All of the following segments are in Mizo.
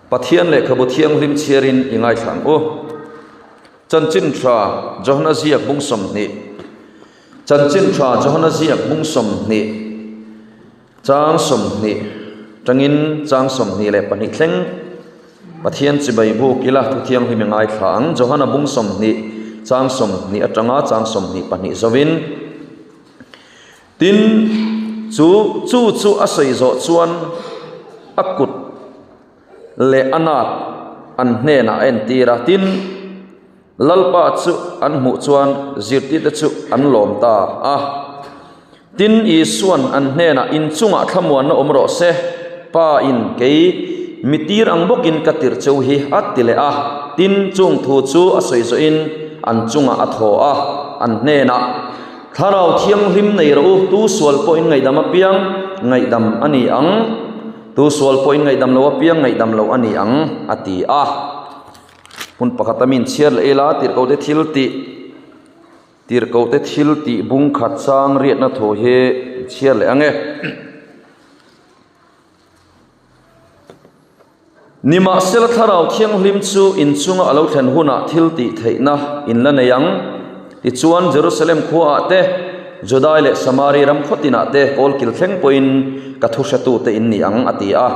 Pathian lehkhabu thianghlim chhiarin i ngaithla ang u. Chanchin tha Johana ziak bung 20. Chanchin tha Johana ziak bung 20 chang 20 tangin chang 22 thleng Pathian chibai buk ila thu thianghlim i ngaithla ang. Johana bung 20 chang 20 atanga chang 22 zovin. Tin, chu chu chu a sawi zawh chuan a kut leh a nak an hnenah a entir a. Tin, Lalpa chu an hmuh chuan zirtirte chu an lawm ta a. Tin, Isua'n an hnenah, In chungah thlamuanna awm rawh se, Pa in kei mi tir ang bawkin ka tirh cheu hi a ti leh a. Tin, chung thu chu a sawi zawhin an chungah a thaw a, an hnenah, Thlarau thianghlim nei rawh u, tu sual pawhin ngaihdam apiang ngaihdam a ni ang, tu sual pawhin ngaihdam lo apiang ngaihdam lo a ni ang, a ti a. Hmun pakhat a min chhiar leh ila, tirhkohte thil tih, tirhkohte thil tih bung khat chang riatna thu hi chhiar leh ang e. Nimahsela Thlarau Thianghlim chu in chunga a lo thlen hunah thil tih theihna in la nei ang. Tichuan, Jerusalem khuaah te, Judai leh Samari ram khaw tinah te kawlkil thleng pawhin ka thu hretute in ni ang, a ti a.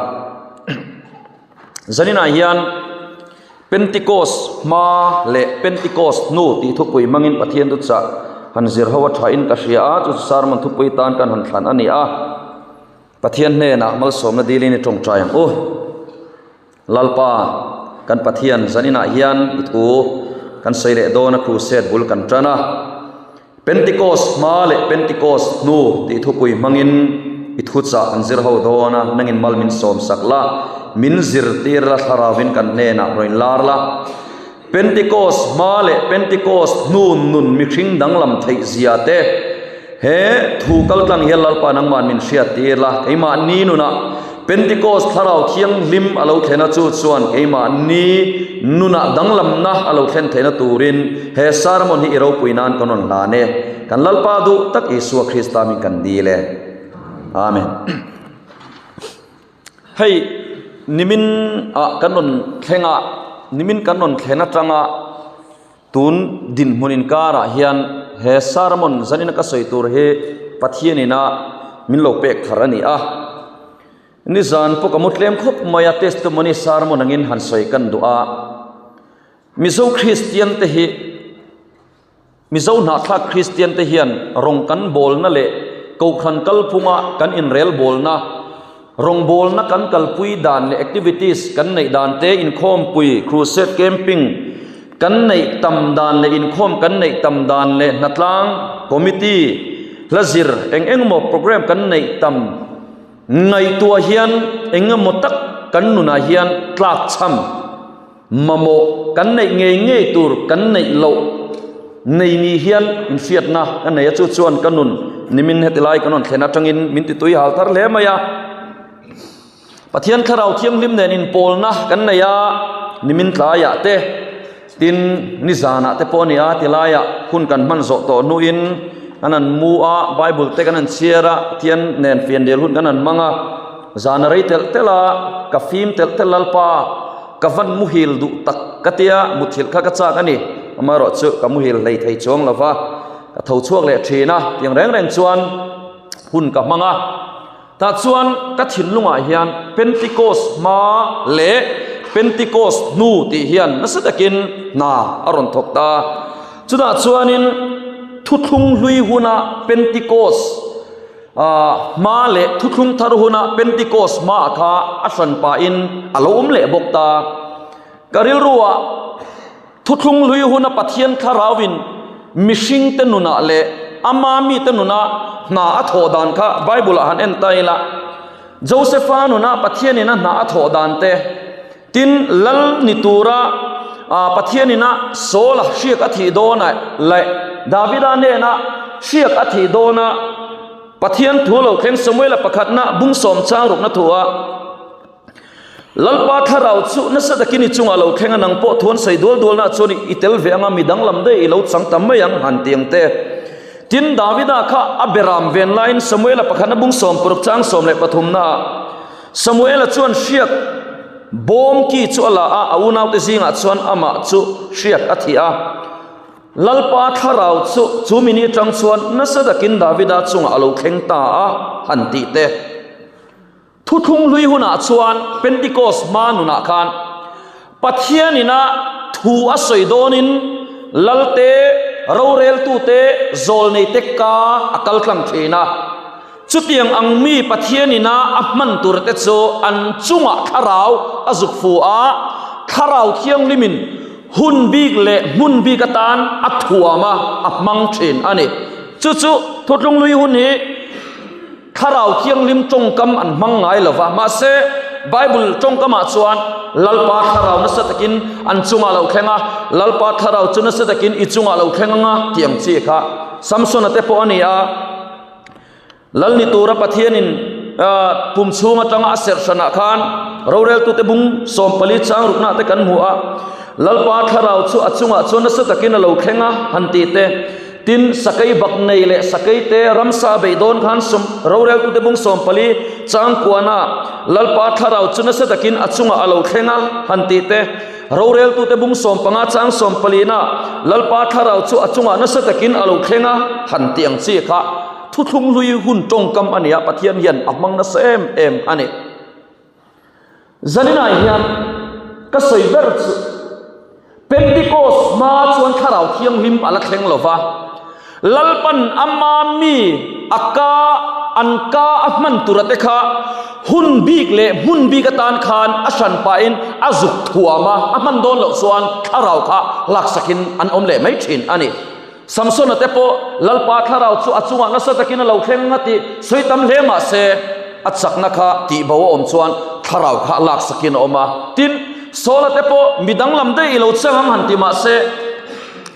Zaninah hian Pentecost hma leh Pentecost hnu tih thupui hmangin Pathian thuchah han zir ho a thain ka hria a, chu chu sermon thupui tan kan han thlan a ni a. Pathian hnenah malsawmna dilin i tawngtai ang u. Lalpa, kan Pathian zaninah hian i thu kan sawi leh dawn a crusade bul kan tan a. Pentecost hma leh Pentecost hnu tih thupui hmangin i thuchah kan zir ho dawn a, nangin mal min sawm sak la, min zirtir la, thlarauvin kan hnenah rawn lar la. Pentecost hma leh Pentecost hnu nun mihring danglam theih zia te, he thu kal tlang hian Lalpa nangmah min hriat tir la, keimahni nunah Pentecost Thlarau Thianghlim a lo thlen a, chu chuan keimahni nunah danglamna a lo thlen theihna turin he sermon hi i ropui nan kan rawn hlan e. Kan Lalpa duh tak Isua Krista min kan dil e. Amen. Hei nimin ah kan rawn thleng a, nimin kan rawn thlen atanga tun dinhmun inkarah hian he sermon zanina ka sawi tur hi Pathian ina min lo pek thar a ni a. Nizan pawh ka mu tlem khawp mai a, testimony sermon angin han sawi kan duh a. Mizo Kristian te hi Mizo hnahthlak Kristian te hian rawng kan bawlna leh Kohhran kalphunga kan inrel bawlna, rawngbawlna kan kalpui dan leh activities kan neih dan te, inkhawmpui, crusade, camping kan neih tam dan leh inkhawm kan neih tam dan leh hnatlang, committee, hla zir eng eng emaw program kan neih tam ngaihtuah hian eng emaw tak kan nunah hian tlakchham Mamawh kan neih ngei ngei tur kan neih loh nei ni hian inhriatna ka nei a, chu chuan ka nun nimin heti lai ka rawn thlen atangin min ti tui hal thar hle mai a. Pathian Thlarau Thianghlim nen inpawlna kan nei a, nimin tlaiah te, tin nizanah te pawh a ni a, ti laiah hun kan hman zawh tawh hnuin kan han mu a, Bible te kan han chhiar a, Pathian nen fianrial hun kan han hmang a, zan a rei telh telh a, ka fim telh telh Lalpa. Ka van muhil duh tak ka tia, muthilh kha ka chak a ni. Amaherawh chu ka muhil hlei thei chuang lo va, ka tho chhuak leh thin a, tiang reng reng chuan hun ka hmang a. Tah chuan ka thinlungah hian Pentecost hma leh Pentecost hnu tih hian nasa takin hna a rawn thawk ta. Chutah chuanin thuthlung hlui huna Pentecost Hma leh thuthlung thar huna Pentecost hmaah kha a hran pahin a lo awm leh bawk ta. Ka rilruah thuthlung hlui huna Pathian thlarauin mihringte nunah leh ama mite nuna hna a thawh dan kha Bible-ah han en ta ila, Josepha nuna Pathianin a hna a thawh dan te, tin lal ni tura Pathianin a Saul-a hriak a thih dawnah leh Davida hnena hriak a thih dawna Pathian thu lo thleng Samuela pakhatna bung sawm chang rukna thu a Lalpa thlarau chu nasa takin i chungah lo thleng a, nang pawh thu an sawi dual dualna chuan i tel ve anga mi danglam daih i lo chang ta mai ang han ti ang te. Tin, Davida kha a beram ven laiin Samuela pakhatna bung 16 chang 13 naah Samuela chuan hriak. Bawm ki chu a la a, a unaute zingah chuan amah chu hriak a thih a. Lalpa thlarau chu chu mini atang chuan nasa takin Davida chungah a lo thleng ta a, han tih te. Thuthlung hlui hunah chuan Pentecost hma nunah khan Pathianina thu a sawi dawnin Lalte, roreltute, zawlneite ka a kal tlang thin a. Chutiang ang mi Pathianina a hman turte chu an chungah thlarau a zuk fu a, Thlarau Thianghlimin hun bik leh hmun bik atan a thuam a, a hmang thin a ni. Chu chu Thutlunglui hun hi Thlarau Thianghlim tawngkam an hmang ngai lo va, mahse Bible tawngkamah chuan Lalpa Thlarau nasa takin an chungah lo thleng a, Lalpa Thlarau chu nasa takin i chungah lo thleng ang a tih ang chi kha Samsona te pawh a ni a. Lal ni tura Pathianin kum chhung atanga a serh hranah khan roreltute bung 14 chang rukna te kan hmu a, Lalpa thlarau chu a chungah chuan nasa takin a lo thleng a han tih te, tin sakei bak nei leh sakei te ramsa a beih dawn khan roreltute bung 14 chang kuana Lalpa thlarau chu nasa takin a chungah a lo thleng a han tih te, Roreltute bung 15 chang 14-na Lalpa thlarau chu a chungah nasa takin a lo thleng a, han tih ang chi kha thuthlung hlui hun tawngkam a ni a, Pathian hian a hmang nasa em em a ni. Zaninah hian ka sawi ber chu Pentecost hma chuan thlarau thianghlim a la thleng lo va, Lalpan ama mi a ka an ka a hman tura te kha hun bik leh hmun bik atan khan a hran pahin a zuk thuam a, a hman dawn loh chuan thlarau kha laksakin an awm leh mai thin a ni. Samsona te pawh Lalpa thlarau chu a chungah nasa takin a lo thleng a tih sawi tam hle mah se a chakna kha tihbo a awm chuan thlarau kha laksakin a awm a. Tin, Saula te pawh mi danglam daih i lo chang ang han ti mah se,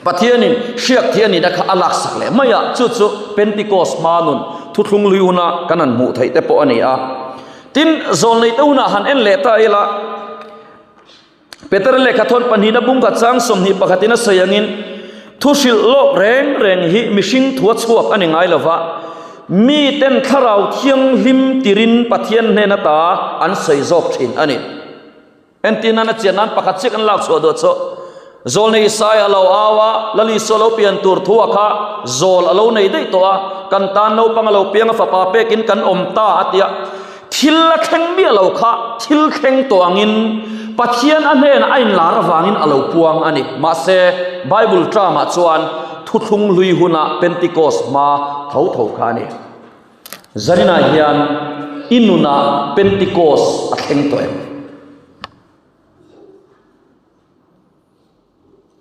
Pathianin hriak thih a nihna kha a laksak leh mai a, chu chu Pentecost hma nun thuthlung lui huna kan han hmuh theih te pawh a ni a. Tin, zawlneite hunah han en leh ta ila, Peter lehkhathawn pahnihna bungkhat chang 21 pakhatin a sawi angin, thu hrilh lawk reng reng hi mihring thua chhuak a ni ngai lo va, miten thlarau thianghlim tirin Pathian hnen ata an sawi zawk thin a ni. Entir nan a chian nan pakhat chiah kan lak chhuah duh chu zawl nei Isaiah a lo au a, Lal Isua lo pian tur thu a kha zawl a lo nei daih tawh a, kan tan naupang a lo piang a fapa pekin kan awm ta a tia. Thil la thleng miah lo kha thil thleng tawh angin Pathian a hnenah a inlar avangin a lo puang a ni. Mahse Bible term ah chuan thuthlung hlui huna Pentecost hma tho tho kha a ni. Zaninah hian i nunah Pentecost a thleng tawh em?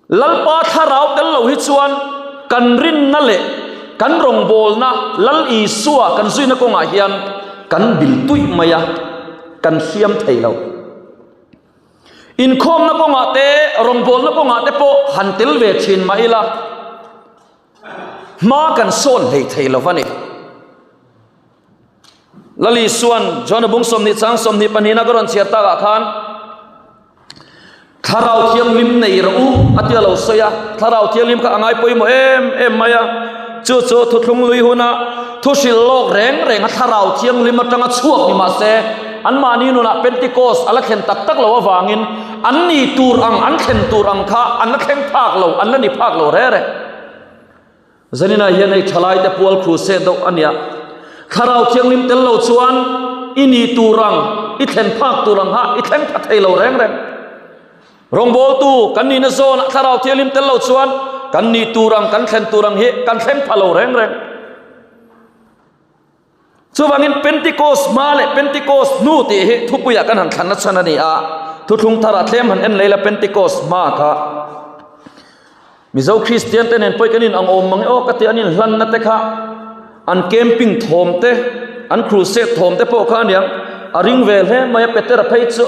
Lalpa thlarau tel lo hi chuan kan rinna leh kan rawngbawlna Lal Isua kan zuina kawngah hian kan bil tuih mai a, kan hriam thei lo. Inkhawmna kawngah te, rawngbawlna kawngah te pawh han tel ve thin mah ila, Hma kan sawn hlei thei lo a ni. Lali Isuan John bung 20 chang 22 na ka rawn chhiar takah khan Thlarau Thianghlim nei rawh u a tia lo sawi a, Thlarau Thianghlim kha a ngai pawimawh em em mai a, chu chu thuthlung lui huna thu hrilh lawk reng reng a Thlarau Thianghlim atanga chhuak ni mah se anmahni nunah Pentecost a la thlen tak tak lo avangin an ni tur ang an thlen tur ang kha an la thleng phak lo, an la ni phak lo rere. Zaninah hian hei thalaite pual crusade deuh a nia. Thlarau Thianghlim tel lo chuan i ni tur ang, i thlen phak tur ang ha i thleng pha thei lo reng reng. Rawngbawltu kan nihna zawnah Thlarau Thianghlim tel lo chuan kan ni tur ang, kan thlen tur ang hi kan thleng pha lo reng reng. Chuvangin Pentecost hma leh Pentecost hnu tih hi thupuiah kan han thlanna chhan a ni a, thuthlung tharah tlem han en lei la Pentecost hma kha Mizo Kristian te nen pawh kan in ang awm mang e aw ka ti an inhlanna te kha an camping thawm te an crusade thawm te pawh kha aniang a ring ve hle mai a Petera phei chu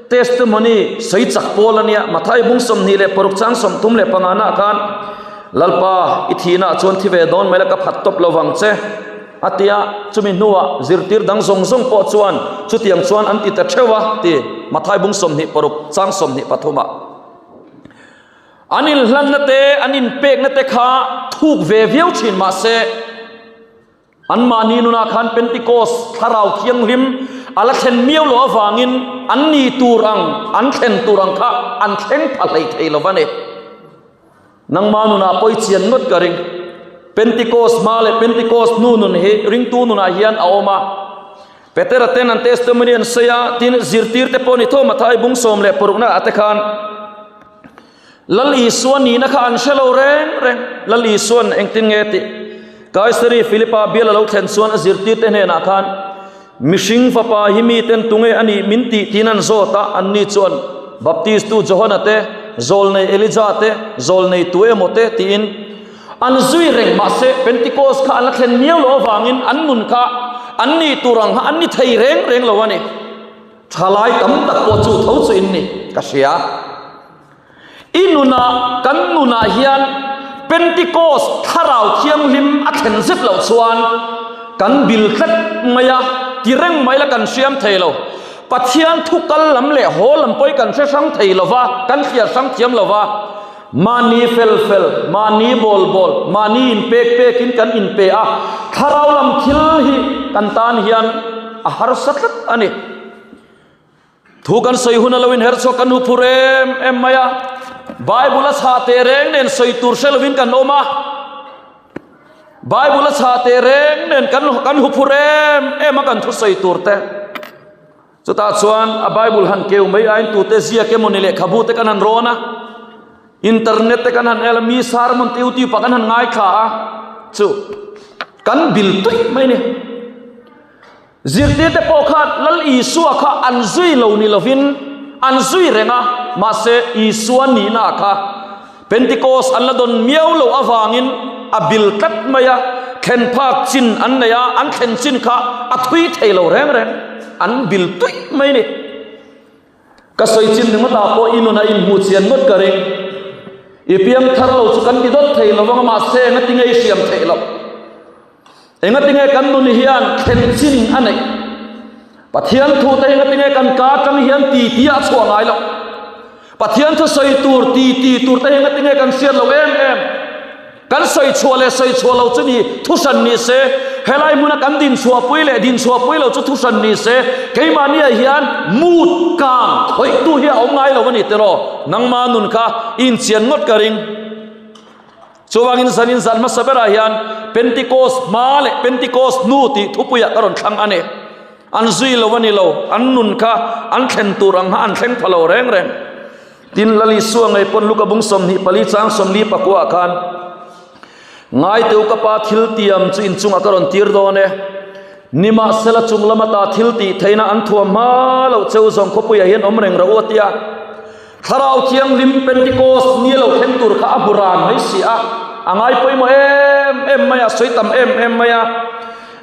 testimony sawi chak pawl a nia Mathai bung 26 chang 35 na khan Lalpa i thihna chuan thi ve dawn mai la ka phat tawp lovang che. A ti a, chumi hnuah zirtir dang zawng zawng pawh chuan chutiang chuan an ti ta theuh a, ti Mathai bung 26 chang 23 ah. An inhlanna te, an inpekna te kha thuk ve viau thin mah se, anmahni nunah khan Pentecost thlarau thianghlim a la thlen miau loh avangin an ni tur ang, an thlen tur ang kha an thleng pha hlei thei lo va ni. Nangma nunah pawi chian ngawt ka ring. Pentecost hma leh Pentecost hnu nun hi ringtu nunah hian a awm a. Petera ten an testimony an sawi a, tin zirtirte pawh ni tho Mathai bung 16 ah te khan Lal Isua nihna kha an hre lo reng reng. Lal Isuan engtin nge tih Kaisari Philipa bial a lo thlen chuan a zirtirte hnenah khan Mihring fapa hi miten tunge a nih min tih tiin an zawt a, anni chuan Baptistu Johana te, Zawlnei Elija te, Zawlnei tu emaw te tiin an zui reng. Mahse, Pentecost kha an la thlen miau loh avangin an nun kha an nih tur ang kha an ni thei reng reng lo a ni. Thalai tam tak pawh chu tho chu in ni ka hria. I nunah, kan nunah hian Pentecost thlarau thianghlim a thlen zet loh chuan kan bil tlat mai a, ti reng mai la kan hriam thei lo. Pathian thu kal lam leh haw lam pawh hi kan hre hrang thei lo va, kan hriat hrang thiam lo va. Mahni fel fel, mahni bawl bawl, mahni inpek pekin kan inpe a, thlarau lam thil hi kan tan hian a harsa tlat a ni. Thu kan sawi hun a lo inher chhuak kan hu phur em em mai a, Bible a chhah teh reng nen sawi tur hre lovin kan awm a, Bible a chhah teh reng nen kan kan hu phur em em a kan thu sawi tur te. Chutah chuan a Bible han keu mai aiin tute ziak emaw ni lehkhabu te kan han rawn a, internet te kan han el a, mi sermon te youtube ah kan han ngaithla a, chu kan bil tuih mai a ni. Zirtirte pawh khan Lal Isua kha an zui lo ni lovin an zui reng a, mahse Isua nihna kha Pentecost an la dawn miau loh avangin a bil tlat mai a, thlen phak chin an nei a, an thlen chin kha a thui thei lo reng reng, an bil tuih mai ni. Ka sawi chin ringawtah pawh i nuna inhmuh chian ngawt ka ring. I piang thar lo chu kan ti dawt thei lo vang a, mahse engati nge i hriam theih loh? Engati nge kan nun hian thlen chin a neih? Pathian thu te engati nge kan ka atang hian ti ti a chhuah ngai loh? Pathian thu sawi tur ti ti tur te engati nge kan hriat loh em em? Kan sawi chhuah leh sawi chhuah lo chu ni thu hran ni se, helai hmuna kan din chhuah pui leh din chhuah pui lo chu thu hran ni se, keimahniah hian mut kang khawihtu hi a awm ngai lo a ni tiraw? Nangma nun kha i inchian ngawt ka ring. Chuvangin zanin zan hmasa berah hian Pentecost hma leh Pentecost hnu tih thupuiah ka rawn thlang a ni. An zui lo a ni lo, an nun kha an thlen tur ang kha an thleng pha lo reng reng. Tin, Lal Isua ngei pawn Luka bung 24 chang 44 ah khan, Ngaiteu ka pa thil tiam chu inchungah ka rawn tir dawn e. Nimahsela chung lama ta thil tih theihna an thuam hma loh cheu zawng khawpuiah hian awm reng rawh u a ti a. Thlarau Thianghlim Pentecost ni lo thleng tur kha a hmu ran mai si a, a ngai pawimawh em em mai a, sawi tam em em mai a.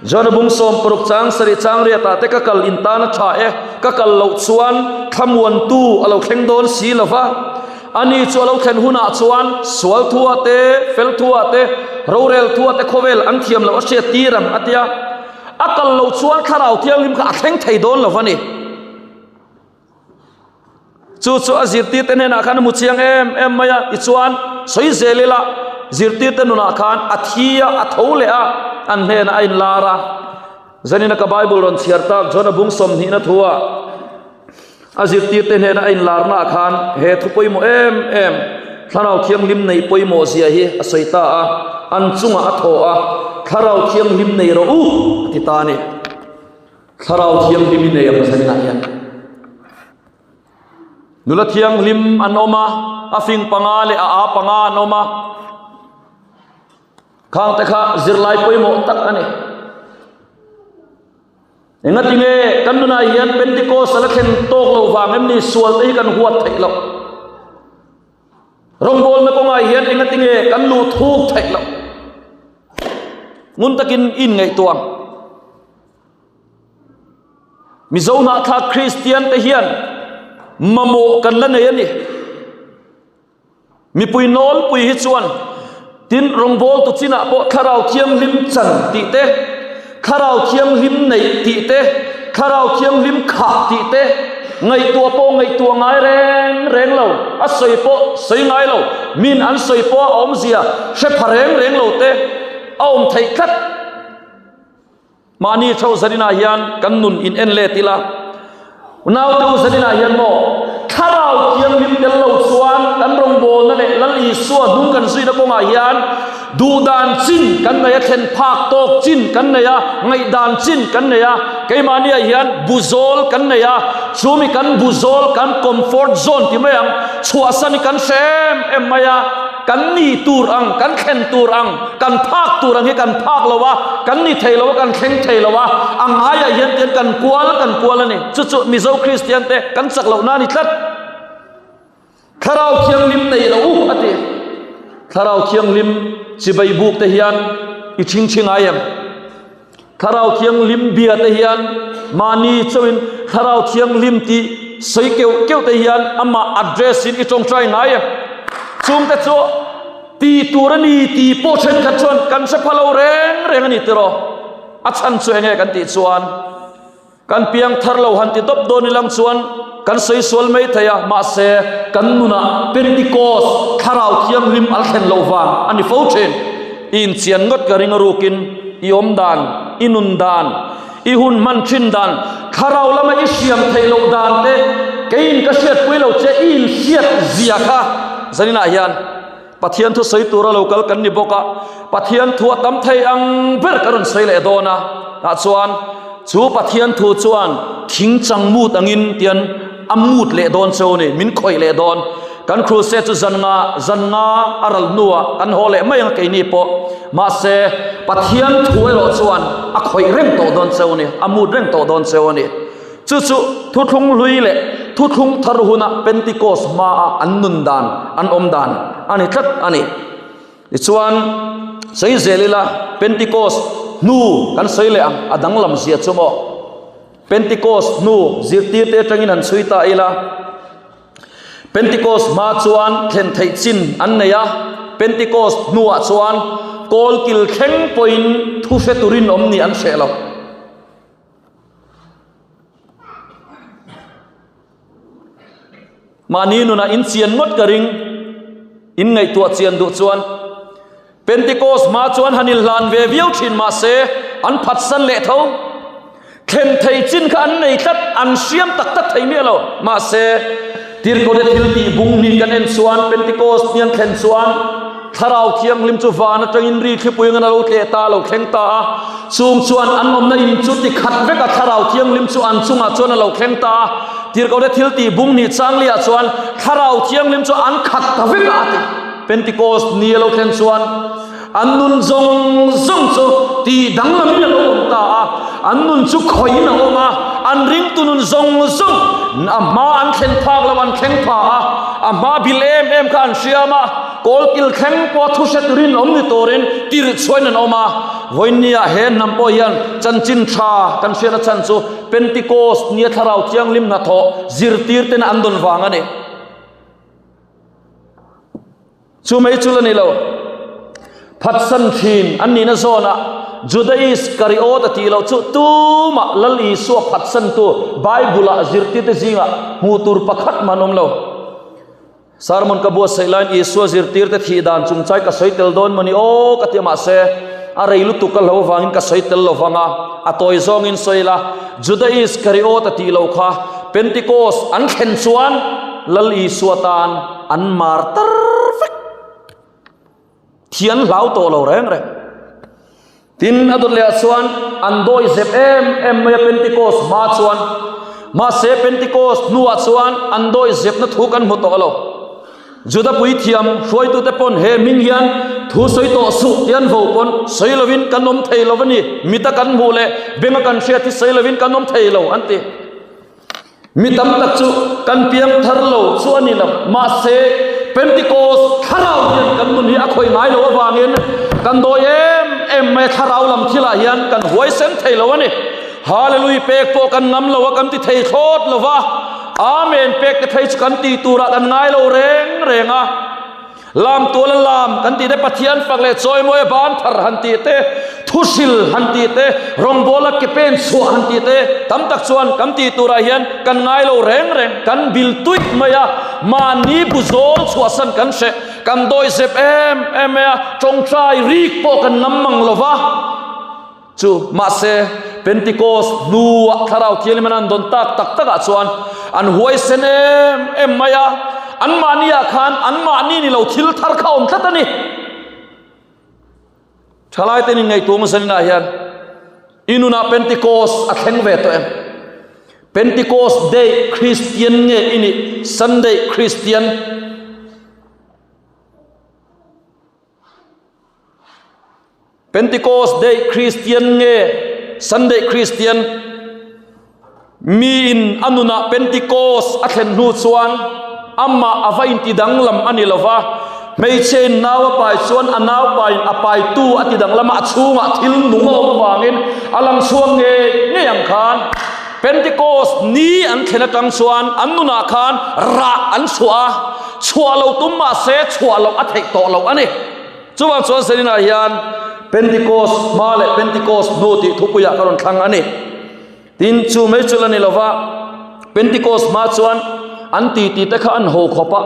John bung 60 chang sarih chang riatah te ka kal in tan a tha e, ka kal loh chuan thlamuantu a lo thleng dawn si lo va, ani chu a lo thlen hunah chuan sual thuah te, fel thuah te, rorel thuah te khawvel an thiam loh a hriat tir ang a tia. A kal loh chuan Thlarau Thianghlim kha a thleng thei dawn lo va ni. Chu chu a zirtirte hnenah khan a mu chiang em em mai a, tichuan sawi zel ila zirtirte nunah khan a thi a, a tho leh a, an hnenah a inlar a. Zanina ka Bible rawn chhiar tak John-a bung sawmhnihna thuah a zirtirte hnena a inlarnaah khan he thu pawimawh em em Thlarau Thianghlim neih pawimawh zia hi a sawi ta a, an chungah a thaw a, Thlarau Thianghlim nei rawh u a ti ta a ni. Thlarau Thianghlim i nei ang zaninah hian nula thianghlim an awm a, a fing panga leh a a panga an awm a, khang te kha zirlai pawimawh tak a ni. Engati nge kan nunah hian Pentecost a la thlen tawk lo vang em ni sual te hi kan huat theih loh. Rawngbawlna kawngah hian engati nge kan luh thuk theih loh. Ngun takin inngaihtuah ang. Mizo hnahthlak Kristian te hian mamawh kan la nei a ni. Mipui nawlpui hi chuan tin rawngbawltu chinah pawh Thlarau Thianghlim chan tih te, Thlarau Thianghlim neih tih te, Thlarau Thianghlim khah tih te ngaihtuah pawh ngaihtuah ngai reng reng lo, a sawi pawh sawi ngai lo, min an sawi pawh a awmzia hre pha reng reng lo te a awm theih tlat. Mahni theuh zaninah hian kan nun in en let ila. Naute u zaninah hian maw Thlarau Thianghlim tel lo chuan kan rawngbawlna leh Lal Isua hnung kan zuina kawngah hian duhdan chin kan nei a, thlen phak tawk chin kan nei a, ngaihdan chin kan nei a, keimahniah hian buzawl kan nei a, chumi kan buzawl kan comfort zone ti mai ang chhuahsan hi kan hre em em mai a. Kan ni tur ang, kan thlen tur ang, kan phak tur ang hi kan phak lo a, kan ni thei lo a, kan thleng thei lo a, a ngaiah hian tian kan kual kan kual a ni. Chu chu Mizo Kristian te kan chak lohna a ni tlat. Thlarau Thianghlim nei lo u a ti. Thlarau Thianghlim chibai buk te hian i chhingchhi ngai em? Thlarau Thianghlim bia te hian mahni chauhin Thlarau Thianghlim tih sawi keuh keuh te hian amah address in i tawngtai ngai e. Chungte chu ti tur a ni tih pawh thenkhat chuan kan hre pha lo reng reng a ni tiraw? A chhan chu enge kan tih chuan Kan piang thar lo han ti tawp dawn ilang chuan kan sawi sual mai thei a, mahse kan nunah Pentecost Thlarau Thianghlim a thlen loh vang a ni fo thin. I inchian ngawt ka ring a rukin i awm dan, i nun dan, i hun hman thin dan, Thlarau lama i hriam theih loh dan te keiin ka hriatpui lo che i inhriat zia kha zaninah hian Pathian thu sawi tura lo kal kan ni bawk a, Pathian thu a tam thei ang ber ka rawn sawi leh dawn a, tah chuan chu Pathian thu chuan thing chang mut angin tian a mut leh dawn cheu a ni, min khawih leh dawn. Kan crusade chu zan nga zan nga a ral hnuah kan haw leh mai ang a keini pawh, mahse Pathian thu erawh chuan a khawih reng tawh dawn cheu a ni, a mut reng tawh dawn cheu a ni. Chu chu thuthlung hlui leh thuthlung thar huna Pentecost hmaa an nun dan, an awm dan a ni tlat a ni. Tichuan, sawi zel ila Pentecost hnu kan sawi leh ang, a danglam zia chu maw? Pentecost hnu zirtirte atangin han chhui ta ila, Pentecost hma chuan thlen theih chin an nei a, Pentecost hnuah chuan kawlkil thleng pawhin thu hre turin awm ni an hreh lo. Mahni nunah in chian ngawt ka ring, in ngaihtuah chian duh chuan. Pentecost hma chuan han inhlan ve viau thin mahse an phatsan leh tho. Thlen thei chin kha an nei tlat, an hriam tak tak thei miah lo. Mahse, Tirhkohte thil tih bung hnih kan en chuan Pentecost ni an thlen chuan Thlarau Thianghlim chu van atangin ri thlipui angin a lo tleh ta, a lo thleng ta a. Chung chuan an awmna in chu ti khat vek a, Thlarau Thianghlim chu an chungah chuan a lo thleng ta a. Tirhkohte thil tih bung hnih changliah chuan Thlarau Thianghlim chu an khat ta vek a, a ti. Pentecost ni a lo thlen chuan an nun zawng zawng chu tih danglamin a lo awm ta a, an nun chu khawihin a awm a, an ringtu nun zawng zawng a hma an thlen phak lo an thleng pha a, a hma bil em em kha an hriam a, kawlkil thleng pawh thu hre turin awm ni turin tirh chhuain an awm a. Vawinia he hnam pawh hian chanchin tha kan hriatna chhan chu Pentecost nia Thlarau Thianghlim hnathawh zirtir tena an dawn vang a ni. Chu mai chu la ni lo. Phatsan thin an nihna zawnah Juda Iskariot a tih loh chu tumah Lal Isua phatsantu Bible-ah zirtirte zingah hmuh tur pakhat mah an awm lo. Sermon ka buatsaih laiin Isua zirtirte thih dan chungchai ka sawi tel dawn maw ni aw ka ti a mahse a rei lutuk ka hlo vangin ka sawi tel lo vang a, a tawi zawngin sawi ila Juda Iskariot a tih loh kha Pentecost an thlen chuan Lal Isua tan an mar tar vek. Thian hlau tawh lo reng reng. Tin, a dawt lehah chuan an dawi zep em em mai a Pentecost hma chuan. Mahse Pentecost hnuah chuan an dawi zepna thu kan hmu tawh lo. Juda puithiam hruaitute pawn he hming hian thu sawi tawh suh tih an vo pawn sawi lovin kan awm thei lo a ni. Mita kan hmuh leh benga kan hriat hi sawi lovin kan awm thei lo an ti. Mi tam tak chu kan piang thar lo chu a ni lo, mahse Pentecost thlarau hian kan nun hi a khawih ngai lo avangin kan dawi em em mai a, thlarau lam thilah hian kan huaisen thei lo a ni. Hallelui pek pawh kan ngam lo a, kan ti thei thlawt lo va, Amen pek te phei chu kan ti turah kan ngai lo reng reng a. Lam tuala lam kan tih te, Pathian fak leh chawimawi a ban thar han tih te, thuhril han tih te, rawngbawla ke pen chhuah han tih te, tam tak chuan kan tih turah hian kan ngai lo reng reng, kan bil tuih mai a, mahni bu zawl chhuahsan kan hreh, kan dawihzep em em mai a, tawngtai rik pawh kan ngam mang lo va. Chu, mahse, Pentecost hnuah Thlarau Thianghlim an han dawn tak tak takah chuan an huaisen em em mai a, anmahniah khan anmahni ni lo thil thar kha a awm tlat a ni. Thalaite in ngaihtuah zaninah hian i nunah Pentecost a thleng ve tawh em? Pentecost Day Christian nge i nih Sunday Christian? Pentecost Day Christian nge Sunday Christian? Miin a nunah Pentecost a thlen hnu chuan amah a va inti danglam a ni lo va, hmeichhe in nau a pai chuan a nau paiin a paitu a ti danglam a, a chhungah thil nung a awm avangin a lang chhuak ngei ngei ang khan Pentecost ni an thlen atang chuan an nunah khan rah an chhuah a, chhuah lo tum mah se chhuah loh a theih tawh loh a ni. Chuvang chuan Seninah hian Pentecost hma leh Pentecost hnu tih thupuiah ka rawn thlang a ni. Tin, chu mai chu la ni lova, Pentecost hma chuan an titi te kha an haw khawp a,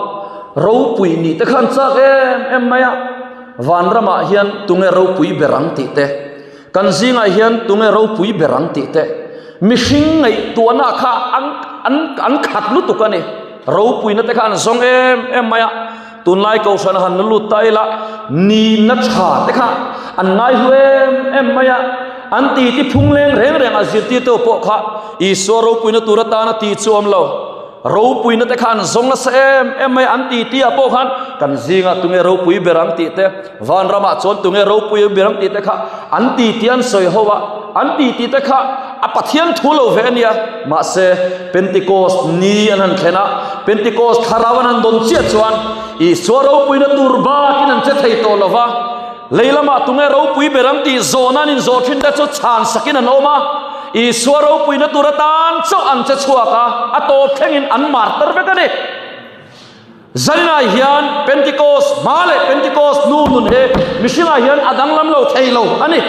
ropui nih te kha an chak em em mai a, vanramah hian tunge ropui ber ang tih te, kan zingah hian tunge ropui ber ang tih te, mihring ngaihtuahna kha an an an khat lutuk a ni. Ropuina te kha an zawng em em mai a, tunlai kohhran a han la lut ta ila nihna tha te kha an ngai hlu em em mai a, an ti ti phung leng reng reng a zirtirtu pawh kha Isua ropuina tur atana ti chu awm lo, ropuina te kha an zawng nasa em em mai a, an ti ti ah pawh khan kan zingah tunge ropui ber ang tih te, vanramah chuan tunge ropui ber ang tih te kha an ti ti an sawi ho a, an ti ti te kha a Pathian thu lo ve a nia, mahse Pentecost ni an han thlen a, Pentecost thlarau an han dawn chiah chuan Isua ropuina tur bakin an che thei tawh lo va, lei lamah tunge ropui ber ang tih zawhna an inzawh thin te chu chhan sakin an awm a, Isua ropuina tur atan chauh an che chhuak a, a tawp thlengin an martar vek a ni. Zaninah hian Pentecost hma leh Pentecost hnu nun hi mihringah hian a danglam lo thei lo a ni.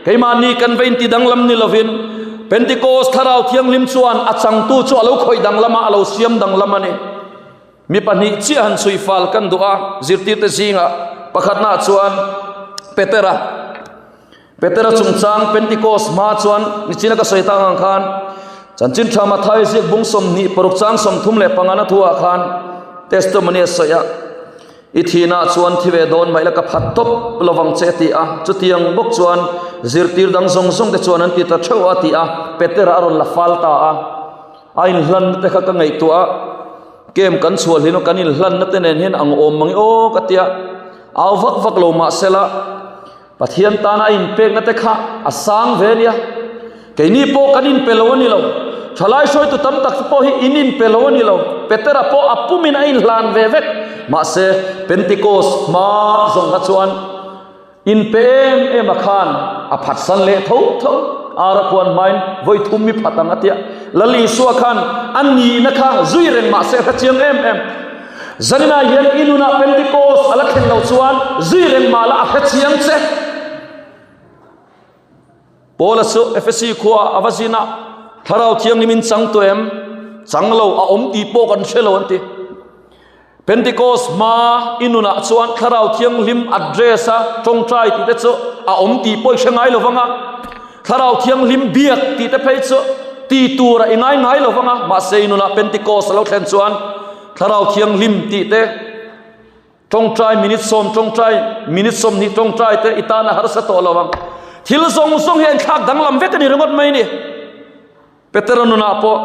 Keimahni kan va inti danglam ni lovin Pentecost Thlarau Thianghlim chuan a changtu chu a lo khawih danglam a, a lo siam danglam a ni. Mi pahnih chiah han chhui fal kan duh a, zirtirte zingah pakhatnaah chuan Petera. Petera chungchang Pentecost hma chuan nichina ka sawi tak ang khan Chanchin Tha Mathai ziak bung 26 chang 35 na thuah khan testimony a sawi a, I thinah chuan thi ve dawn mai la ka phat tawp lovang che a ti a, chutiang bawk chuan zirtir dang zawng zawng te chuan an ti ta theuh a ti a, Petera a rawn la fal ta a, a inhlanna te kha ka ngaihtuah a, kem kan chhuah hlin a kan inhlanna te nen hian ang awm mang i aw ka ti a, au vak vak lo mahsela. Pathian tana a inpekna te kha a sang ve nia. Keini pawh kan inpe lo a ni lo. Thalai hruaitu tam tak te pawh hi in inpe lo a ni lo. Petera pawh a pumin a inhlan ve vek. Mahse, Pentecost hma zawng kha chuan inpe em em a khan a phatsan leh tho tho. Ara khuan hmain vawi thum mi phat ang a tia. Lal Isua khan a nihna kha zui reng mahse a hre chiang em em. Zaninah hian i nunah Pentecost a la thlen loh chuan zui reng mah la a hre chiang che. Paula chu Efesi khua a va zin a, Thlarau Thianghlim in chang tawh em? Chang lo, a awm tih pawh kan hre lo an ti. Pentecost hma i nunah chuan Thlarau Thianghlim address a tawngtai tih te chu a awm tih pawh i hre ngai lo vang a. Thlarau Thianghlim biak tih te phei chu ti tura i ngai ngai lo vang a, mahse i nunah Pentecost a lo thlen chuan Thlarau Thianghlim tih te, tawngtai minute sawm tawngtai, minute 20 tawngtai te i tan a harsa tawh lo ang. Thil zawng zawng hi a inthlak danglam vek a ni ringawt mai ni. Petera nunah pawh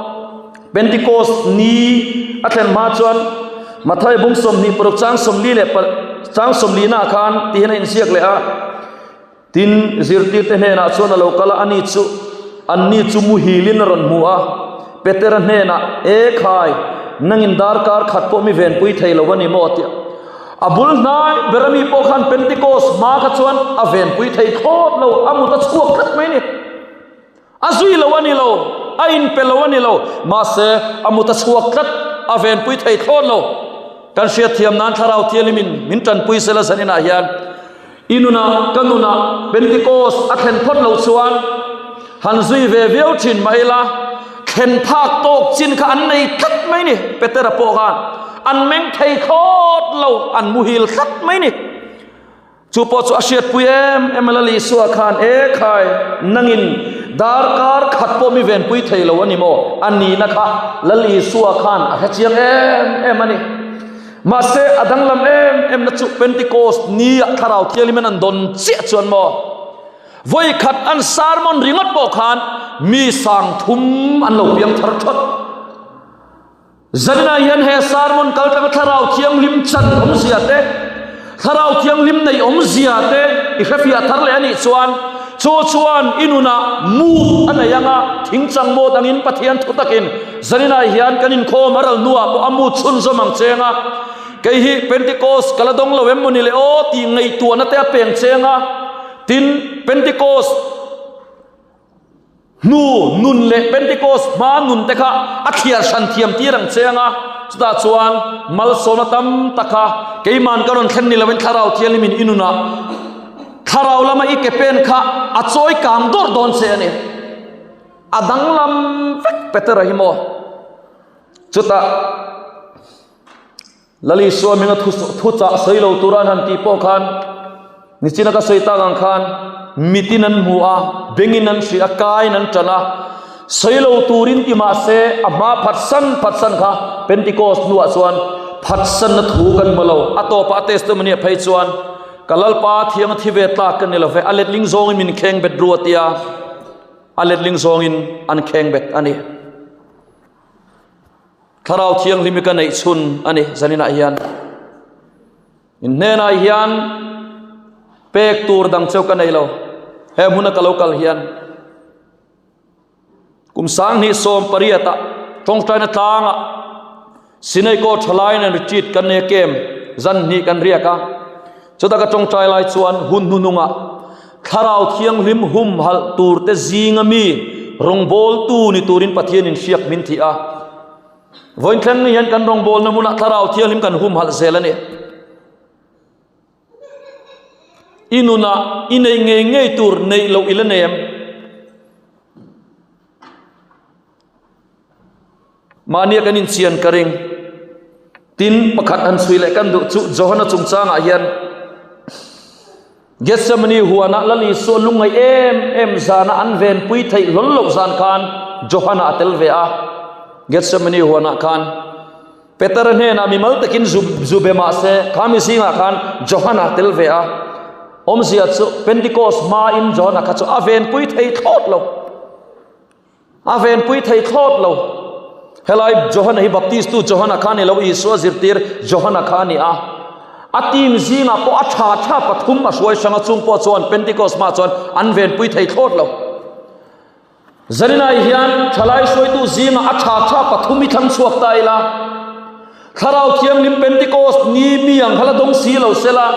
Pentecost ni a thlen hma chuan Mathai bung 26 chang 40 leh chang 40 naah khan ti hian a inziak leh a. Tin, zirtirte hnenah chuan a lo kal a, ani chu anni chu muhilin a rawn hmu a. Petera hnenah, E khai, nangin darkar khat pawh mi venpui thei lo a ni maw? tia a bul hnai ber ami pawh khan Pentecost hma kha chuan a venpui thei thlawt lo, a mut a chhuak tlat mai ni. A zui lo a ni lo, a inpe lo a ni lo, mahse a mut a chhuak tlat, a venpui thei thlawt lo. Kan hriatthiam nan Thlarau Thianghlimin min tanpui sela zaninah hian i nunah ka nunah Pentecost a thlen phawt loh chuan han zui ve viau thin mah ila thlen phak tawk chin kha an nei tlat mai ni. Petera pawh khan an meng thei thlawt lo, an muhil tlat mai ni. Chu pawh chu a hriatpui em em a, Lal Isua khan, E khai, nangin Darkar khat pawh mi venpui thei lo a ni maw? A nihna kha Lal Isua khan a hre chiang em em a ni. Mahse, a danglam em em na chu Pentecost nia Thlarau Thianghlim an dawn chiah chuan maw? Vawi khat an sermon ringawt pawh khan mi sang thum an lo piang thar thawt. Zaninah hian he sermon kal tanga Thlarau Thianghlim chan awmzia te, Thlarau Thianghlim nei awmzia te i hrefiah thar leh a nih chuan chu chuan i nunah mut a nei anga thingchang maw dangin Pathian thu takin zaninah hian kan inkhawm a ral hnuah pawh a mut chhunzawm ang cheng a. Kei hi Pentecost ka la dawng lo em maw ni le aw tih ngaihtuahna te a peng cheng a, tin Pentecost hnu nun leh Pentecost hma nun te kha a thliar hran thiam tir ang cheng a, chutah chuan malsawmna tam tak kha keiman ka rawn thlen ni loin Thlarau Thianghlimin i nunah Thlarau lama i ke pen kha a chawi kang dawrh dawn che a ni. A danglam vek Petera hi maw? Chutah. Lali Suaminga thu thuchah sawi lo tura an han tih pawh khan nichina ka sawi tak ang khan mitin an hmu a, bengin an hria a, kain an tan a, sawi lo turin ti mah se a hma phatsan phatsan kha Pentecost hnuah chuan phatsanna thu kan hmu lo. A tawpah a testimony ah phei chuan ka Lalpa thianga thi ve tlak ka ni lo ve, a letling zawngin min kheng bet ru a tia, a letling zawngin an kheng bet a ni. Thlarau Thianghlim hi ka neih chhun a ni zaninah hian. In hnenah hian pek tur dang cheu ka nei lo. He hmuna ka lo kal hian kum 2018 ah tawngtaina tlanga Sinai ko thalai nen retreat kan nei a kem zan hnih kan riak a. Chuta ka tawngtai lai chuan hun hnunungah Thlarau Thianghlim humhalh turte zinga mi rawngbawltu ni turin Pathianin hriak min thih a. Vawiin thleng ni hian kan rawngbawlna hmunah Thlarau Thianghlim kan humhalh zel a ni. I nunah i neih ngei ngei tur neih loh i la nei em? Mahnia kan inchian ka ring. Tin, pakhat han chhui leh kan duh chu Johana chungchangah hian Gethsemane huanah Lal Isua lungngaih em em zana an venpui theih hlawl loh zan khan Johana a tel ve a. Gethsemane huanah khan Petera hnenah mimal takin zu zu be mah se kha mi zingah khan Johana a tel ve a. Awmzia chu Pentecost hmain Johana kha chu a venpui thei thlawt lo. A venpui thei thlawt lo. Helai Johana hi Baptistu Johana kha a ni lo, Isua zirtir Johana kha a ni a. A team zingah pawh a tha tha pathum a hruai hrang a, chung pawh chuan Pentecost hmaah chuan an venpui thei thlawt lo. Zaninai hian thalai hruaitu zingah a tha tha pathum i thlang chhuak ta ila, Thlarau Thianghlim Pentecost ni mi ang kha la dawng si lo sela,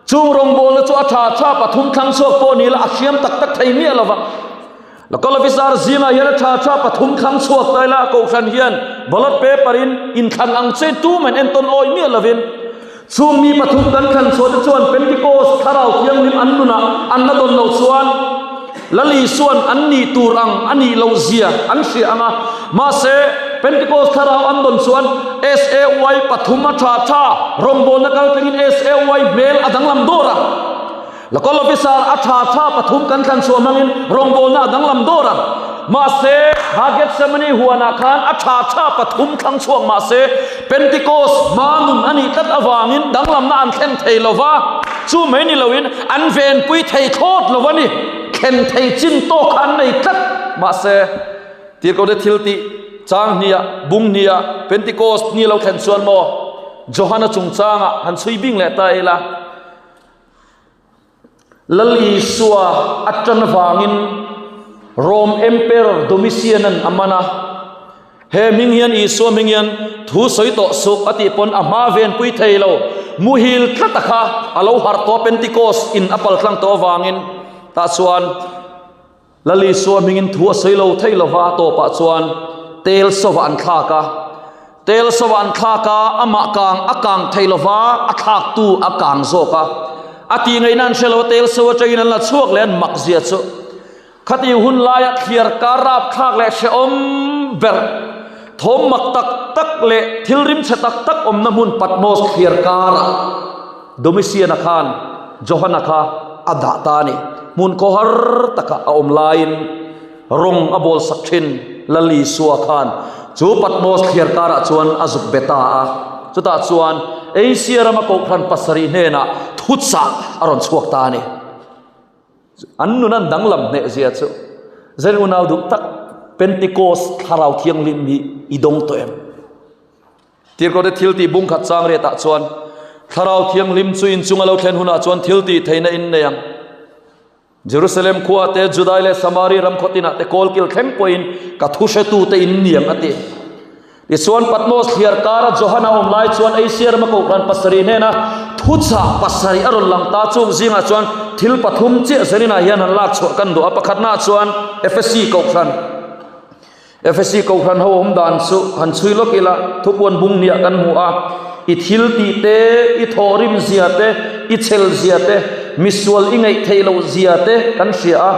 Chung rawngbawlna chu a tha tha pathum thlang chhuak pawh ni la a hriam tak tak thei miah lova. Local officer zingah hian a tha tha pathum thlang chhuak ta ila Kohhran hian ballot paper in inthlan ang che tuman entawn awi miah lovin chung mi pathum kan thlan chhuah te chuan Pentecost Thlarau Thianghlim an nunah an la dawn loh chuan Lal Isuan an nih tur ang a nih loh zia an hria ang a, mahse Pentecost thlarau an dawn chuan SAY pathum a tha tha rawngbawlna kal tlingin SAY hmel a danglam dawr a. Local Officer a tha tha pathum kan thlan chhuah hmangin rawngbawlna a danglam dawr a. Mahse ha Gethsemane huanah khan a tha tha pathum thlang chhuak mahse Pentecost hma nun a nih tlat avangin danglamna an thlen thei lo va, chu mai ni loin an venpui thei thlawt lo a ni. Thlen thei chin tawk kha an nei tlat. Mahse, Tirhkohte thil tih chang hniah, bung hniah, Pentecost ni lo thlen chuan maw Johana chungchangah han chhui bing leh ta ila. Lal Isua a tan avangin Rome Emperor Domitian-a'n a man a. He hming hian Isua hming hian thu sawi tawh suh a tih pawn a hma venpui thei lo. Muhil tlata kha a lo harh tawh a Pentecost in a paltlang tawh avangin tah chuan Lal Isua hmingin thu a sawi lo thei lova, a tawpah chuan tel sova an thlak a. Tel sova an thlak a, amah kang a kang thei lova, a thlaktu a kang zawk a. A tih ngaihna an hre lo a, tel so atangin an la chhuak leh an mak zia chu. Khati hun laia thliar kar rapthlak leh hrehawm ber, thawm mak tak tak leh thil rimchhe tak tak awmna hmun Patmos thliar karah Domitian-a khan Johana kha a dah ta a ni. Hmun khawhar taka a awm laiin. Rawng a bawl sak thin Lal Isua khan chu Patmos thliar karah chuan a zuk be ta a. Chutah chuan Asia rama kohhran pasarih hnenah thuchah a rawn chhuak ta a ni. An nun an danglam hneh zia chu Zen unau duh tak Pentecost thlarau thianghlim hi i dawng tawh em? Tirhkohte thil tih bung khat chang riatah chuan thlarau thianghlim chu inchung a lo thlen hunah chuan thil tih theihna in nei ang. Jerusalem khua te, Judai leh Samari ram khaw tinah te kawlkil thleng pawhin ka thu hretute in niang a ti. Tichuan Patmos thliar kara Johana awm lai chuan Asia rama kohhran pasarih hnena thuchah pasarih a rawn lang ta. Chung zingah chuan thil pathum chiah zaninah hian han lak chhuah kan duh a. Pakhatnaah chuan Efesi kohhran. Efesi kohhran ho awm dan chu han chhui lawk ila, thupuan bung hniah kan hmu a, i thil tih te, i thawhrim zia te, i chhel zia te, misual i ngaih theih loh zia te kan hria a,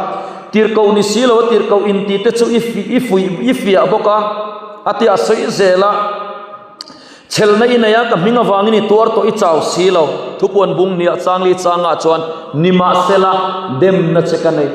tirhkoh ni si lo a tirhkoh intih te chu i i fuih i fiah bawk a, a ti a sawi zel a, Chhelna i nei a, ka hming avangin i tuar tawh i chau si lo, thupuan bung hniah changli changah chuan nimahsela demna che ka nei.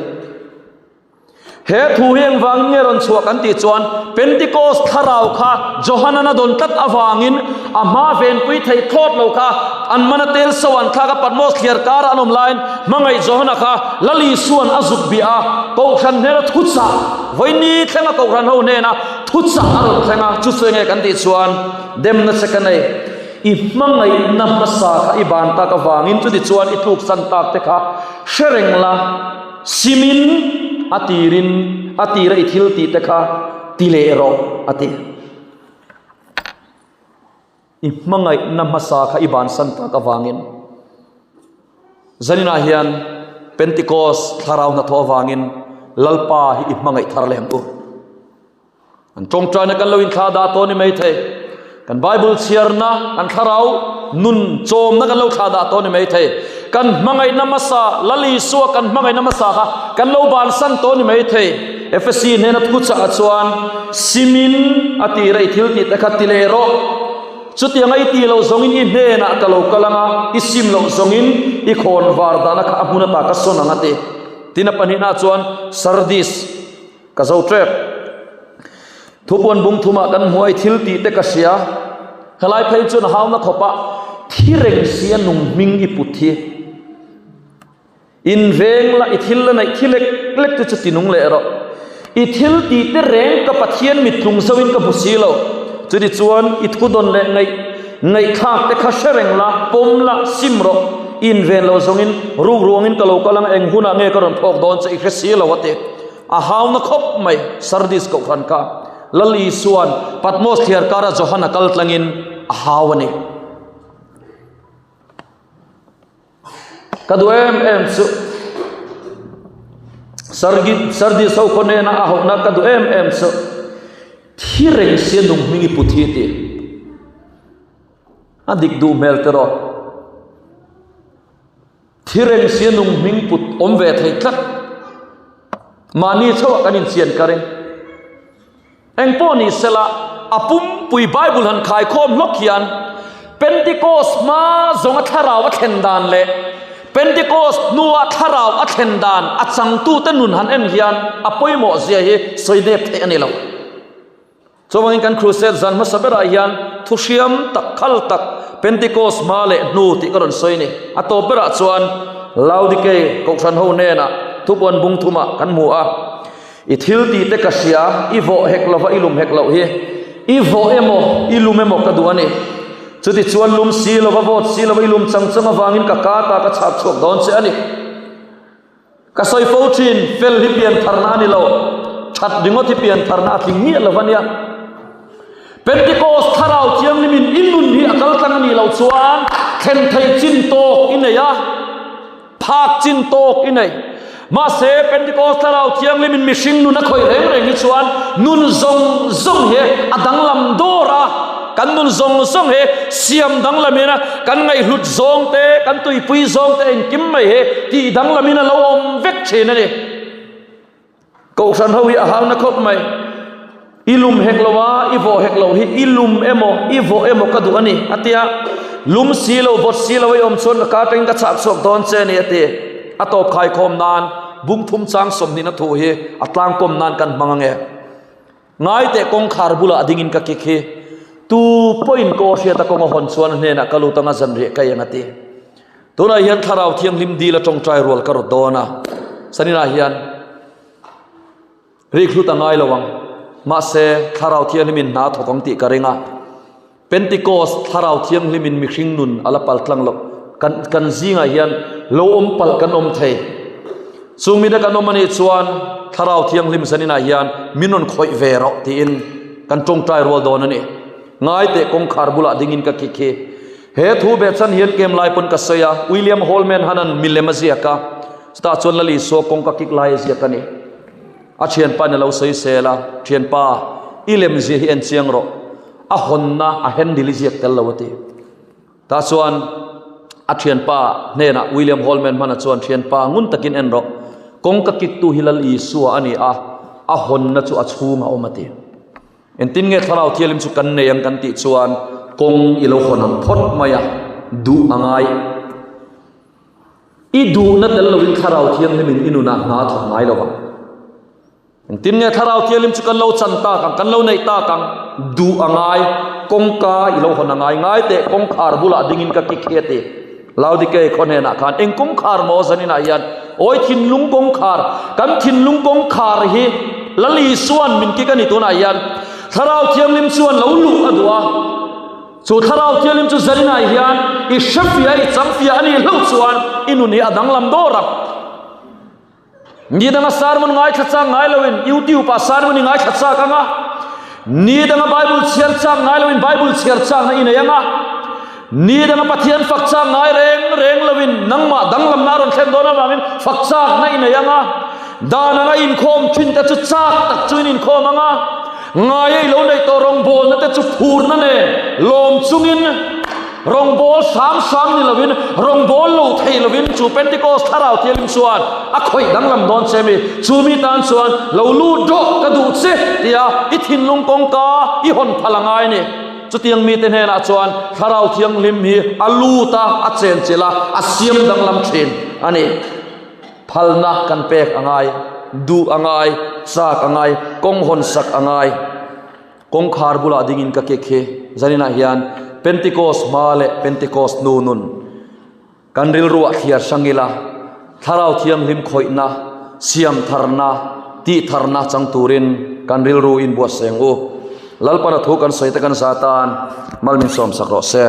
He thu hi engvangin nge rawn chhuah kan tih chuan Pentecost thlarau kha Johanan a dawn tlat avangin a hma venpui thei thlawt lo kha an mana tel so an thlak a Patmos thliar kara an awm laiin hmangaih Johana kha Lal Isuan a zuk biah a Kohhran hnena thuchah vawiini thlenga Kohhran ho hnena thuchah a rawn thleng a chu chu enge kan tih chuan demna che ka nei i hmangaihna hmasa kha i ban tak avangin chutichuan i tluksan tak te kha hre reng la Simin a tirin a tira i thil tih te kha ti leh rawh a ti. I hmangaihna hmasa kha i bansan tak avangin zaninah hian Pentecost thlarau hnathawh avangin Lalpa hi i hmangaih thar leh ang u. An tawngtaina kan lo inthlah dah tawh a ni maithei. Kan Bible chhiarna, kan thlarau nun chawmna kan lo thlah dah tawh a ni maithei. Kan hmangaihna hmasa, Lal Isua kan hmangaihna hmasa kha kan lo bansan tawh a ni maithei. Efesi hnena thuchah ah chuan simin a tira i thil tih te kha ti leh rawh. Chutianga i tih loh zawngin i hnenah ka lo kal ang a, i sim loh zawngin i khawn var dahna kha a hmun ata ka sawn ang a ti. Tin a pahnihna chuan Sardis. Ka zo tep. Thupuan bung thumah kan hmuai thil tih te ka hria. Helai phei chuan a hauna khawpa thi reng si a nung hming i put hi. In veng la i thil la neih thi lek lek te chu ti nung leh rawh. I thil tih te reng ka Pathian mit tlung zo in ka hmu si lo. Chuti chuan i thu dawn leh ngaih ngaihthlak te kha hre reng la, pawm la, sim rawh. I inven lo zawngin ruk ruangin ka lo kal ang eng hunah nge ka rawn phawk dawn che i hre si lo a ti. A hauna khawp mai Sardis kohhran kha Lal Isua'n Patmos thliar kara Johana kal tlangin a hau a ni. Ka duh em em chu Sargi Sardis ho khaw hnena a hauhna ka duh em em chu thi reng sia nung hming i put hi tih a dik duh hmel tiraw. Thi reng sia nung hming put awm ve thei tlat. Mahni chauh ah kan inchian ka ring. Eng pawh ni sela, a pumpui Bible han khaikhawm hlawk hian Pentecost hma zawnga thlarau a thlen dan leh Pentecost hnua thlarau a thlen dan a changtute nun han en hian a pawimawh zia hi sawi dep theih a ni lo. Chuvangin kan Crusade zan hmasa berah hian thu hriam tak khal tak Pentecost hma leh hnu tih ka rawn sawi a ni. A tawp berah chuan Laodikei Kohhran ho hnenah thupuan bung thumah kan hmu a, I thil tih te ka hria, i vawh hek lova i lum hek loh hi, i vawh emaw i lum emaw ka duh a ni. Chuti chuan lum si lova vawt si lova i lum chang chang avangin ka ka ta ka chhak chhuak dawn che a ni. Ka sawi fo thin, fel hi pian tharna a ni lo, that ringawt hi pian tharna a tling miah lo a nia. Pentecost thlarau thianghlimin i nun hi a kal tlang a nih loh chuan thlen theih chin tawk i nei a, phak chin tawk i nei. Mahse, Pentecost thlarau thianghlimin mihring nun a khawih reng reng hi chuan nun zawng zawng hi a danglam dawr a. Kan nun zawng zawng hi siam danglamin a, kan ngaihhlut zawng te, kan tuipui zawng te engkim mai hi tih danglamin a lo awm vek thin a ni. Kohhran ho hi a hauna khawp mai. I lum hek lo a, i vawh hek lo hi i lum emaw, i vawh emaw ka duh a ni, a ti a. Lum si lo, vawt si lo i awm chuan ka ka atangin ka chhak chhuak dawn che a ni, a ti. A tawp khaikhawm nan. Bung thum chang sawmhnihna thu hi a tlangkawm nan kan hmang ange. Ngai teh kawngkhar bulah a dingin ka kik hi. Tu pawhin ka aw hriat a kawng a hawn chuan a hnenah ka lut anga zanriah ka eng a ti. Tunah hian Thlarau Thianghlim dil a tawngtai rual ka rawt dawn a. Saninah hian. Rik hlut a ngai lo ang. Mahse, Thlarau Thianghlimin hna a thawk ang tih ka ring a. Pentecost Thlarau Thianghlimin mihring nun a la pal tlang lo. Kan, kan zingah hian lo awm palh kan awm thei. Chung mite kan awm a nih chuan Thlarau Thianghlim zaninah hian min rawn khawih ve rawh tiin kan tawngtai rual dawn a ni. Ngai teh kawngkhar bulah dingin ka kik hi. He thu behchhan hian kem lai pawn ka sawi a, William Holman Hanan milem a ziak a. Chutah chuan Lal Isua kawngka kik lai a ziak a ni. A thianpa in a lo sawi sel a, Thianpa, i lem zia hi en chiang rawh. A hawnna a handle i ziak tel lo a ti. Tah chuan a thianpa hnenah William Holman hmana chuan, Thianpa, ngun takin en rawh. Kawngka kiktu hi Lal Isua a ni a, a hawnna chu a chhungah a awm a ti. Engtin nge Thlarau Thianghlim chu kan nei ang kan tih chuan kawng i lo hawn ang phawt mai a, duh a ngai. I duhna tel loin Thlarau Thianghlimin i nunah hna a thawk ngai lo vang. Engtin nge Thlarau Thianghlim chu kan lo chan tak ang, kan lo neih tak ang? Duh a ngai, kawngka i lo hawn a ngai. Ngai teh, kawngkhar bulah dingin ka kik hi a ti. Laodikei khaw hnenah khan eng kawngkhar maw zaninah hian awi thinlung kawngkhar, kan thinlung kawngkhar hi Lal Isua'n min kik a ni tunah hian. Thlarau Thianghlim chuan lo luh a duh a. Chu Thlarau Thianghlim chu zaninah hian i hrefiah, i changfiah a nih hlauh chuan i nun hi a danglam dawr ang. Ni danga sermon ngaithla chak ngai loin YouTube ah sermon i ngaithla chak ang a, ni danga Bible chhiar chak ngai loin Bible chhiar chakna i nei ang a, ni danga Pathian fak chak ngai reng reng loin nangmah danglamna a rawn thlen dawn avangin fak chakna i nei ang a, dan anga inkhawm thin te chu chak tak chu in inkhawm ang a, Ngaia i lo neih tawh rawngbawlna te chu phurna nen lawm chungin rawngbâwl hram hram ni lovin, rawngbâwl lo thei lovin chu Pentecost Thlarau Thianghlim chuan a khawih danglam dawn che mi. Chu mi tan chuan lo lut rawh ka duh che tia i thinlung kawngka i hawn phal a ngai ni. Chutiang mite hnenah chuan Thlarau Thianghlim hi a lut a, a chenchilh a, a siam danglam thin a ni. Phalna kan pek a ngai, duh a ngai, chak a ngai, kawng hawn sak a ngai. Kawngkhar bulah dingin ka kek hi zaninah hian Pentecost hma leh Pentecost hnu nun kan rilruah thliar hrang ila, Thlarau Thianghlim khawihna, siam tharna, tih tharna chang turin kan rilru inbuatsaih ang u. Lalpana thu kan sawi te kan za tan mal min sawmsak rawh se.